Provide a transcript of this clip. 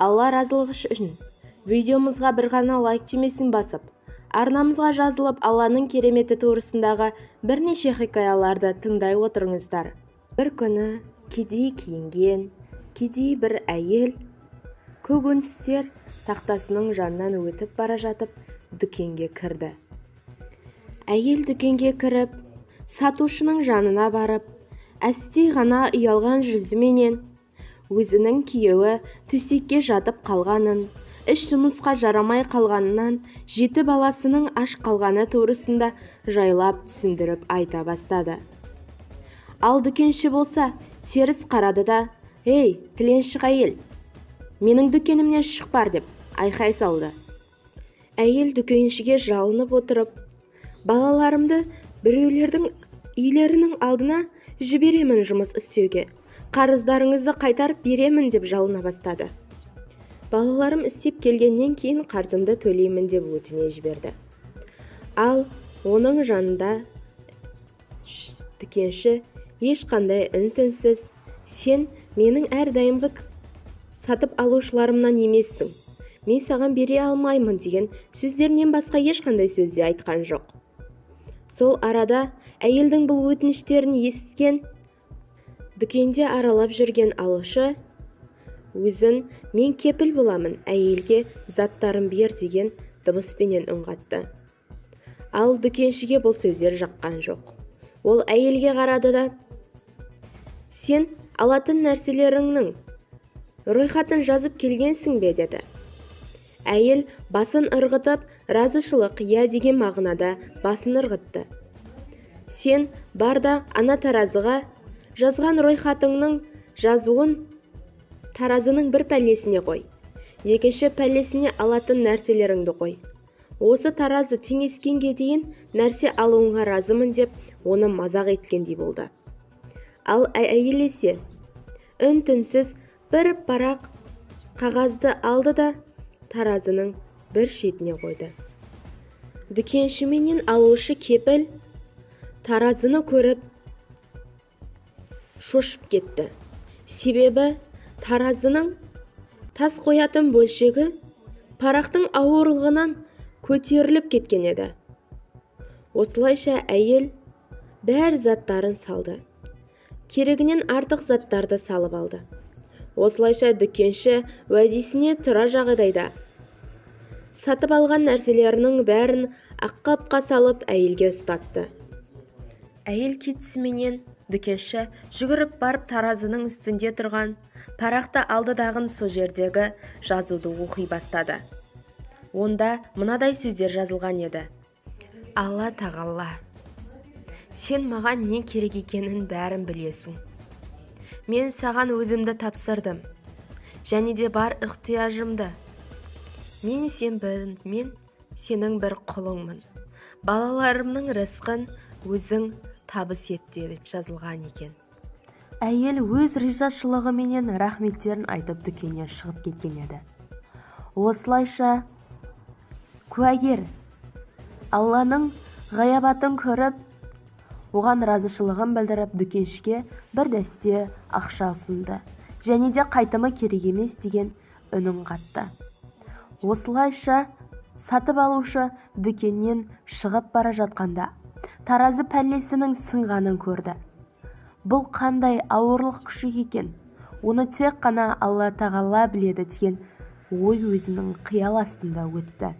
Алла разылығы үшін видеомызға бір ғана лайк түймесін басып, арнамызға жазылып, Алланың кереметі турасындағы бірнеше хикаяларды тыңдай отырыңыздар. Бір күні кедей киінген, кедей бір әйел көкөністер тақтасының жанынан өтіп бара жатып дүкенге кірді. Әйел дүкенге кіріп, сатушының жанына барып, әсте ғана ұялған жүзіменен өзінің күйеуі төсекке жатып қалғанын, іш жұмысқа жарамай қалғанынан 7 баласының аш қалғаны турасында жайлап түсіндіріп айта бастады. Ал дүкенші болса, теріс қарады да, «Ей, тіленші әйел, менің дүкенімнен шықпар» деп айқай салды. Әйел дүкеншіге жалынып отырып, «Балаларымды біреулердің үйлерінің алдына жіберемін жұмыс істеуге, қарыздарыңызды қайтарып беремін» деп жалына бастады. Балаларым істеп келгеннен кейін қарызымды төлеймін деп өтіне жіберді. Ал оның жанында дүкенші ешқандай үн-түнсіз, «Сен менің әрдайымғы сатып алушыларымнан емессің, мен саған бере алмаймын» деген сөздерінен басқа ешқандай сөз де айтқан жоқ. Сол арада әйелдің бұл өтініштерін естіген дүкенде аралап жүрген алушы өзін «Мен кепіл боламын, әйелге заттарын бер» деген дыбыспенен үн қатты. Ал дүкеншіге бұл сөздер жаққан жоқ. Ол әйелге қарады да, «Сен алатын нәрселеріңнің ройхатын жазып келгенсің бе?» деді. Әйел басын ырғытып, разышылық иә деген мағынада басын ырғытты. «Сен бар да ана таразыға жазған ройхатыңның жазуын таразының бір пәлесіне қой, екінші пәлесіне алатын нәрселеріңді қой. Осы таразы теңескенге дейін нәрсе алуыңа разымын» деп оны мазақ еткендей болды. Ал әйел есе үн-түнсіз бір парақ қағазды алды да таразының бір шетіне қойды. Дүкенші менен алушы кепіл таразыны көріп шошып кетті. Себебі таразының тас қоятын бөлшегі парақтың ауырлығынан көтеріліп кеткен еді. Осылайша әйел бәр заттарын салды. Керегінен артық заттарды салып алды. Осылайша дүкенші уәдесіне тұра жағдайда сатып алған нәрселерінің бәрін аққапқа салып әйелге ұстатты. Әйел кетісіменен дүкенші жүгіріп барып таразының үстінде тұрған парақты алды дағын сол жердегі жазуды оқи бастады. Онда мынадай сөздер жазылған еді. Алла тағала, сен маған не керек екенін бәрін білесің. Мен саған өзімді тапсырдым, және де бар ықтияжымды. Мен сенің бір құлыңмын. Балаларымның рызқын өзің табыс ет деп жазылған екен. Әйел өз ризашылығыменен рахметтерін айтып дүкеннен шығып кеткен еді. Осылайша куәгер Алланың ғаябатын көріп, оған разышылығын білдіріп дүкеншіге бір дәсте ақша ұсынды, және де қайтымы керек емес деген үнін қатты. Осылайша сатып алушы дүкеннен шығып бара жатқанда таразы пәлесінің сынғанын көрді. Бұл қандай ауырлық күші екен, оны тек қана Алла тағала біледі деген ой өзінің қиял астында өтті.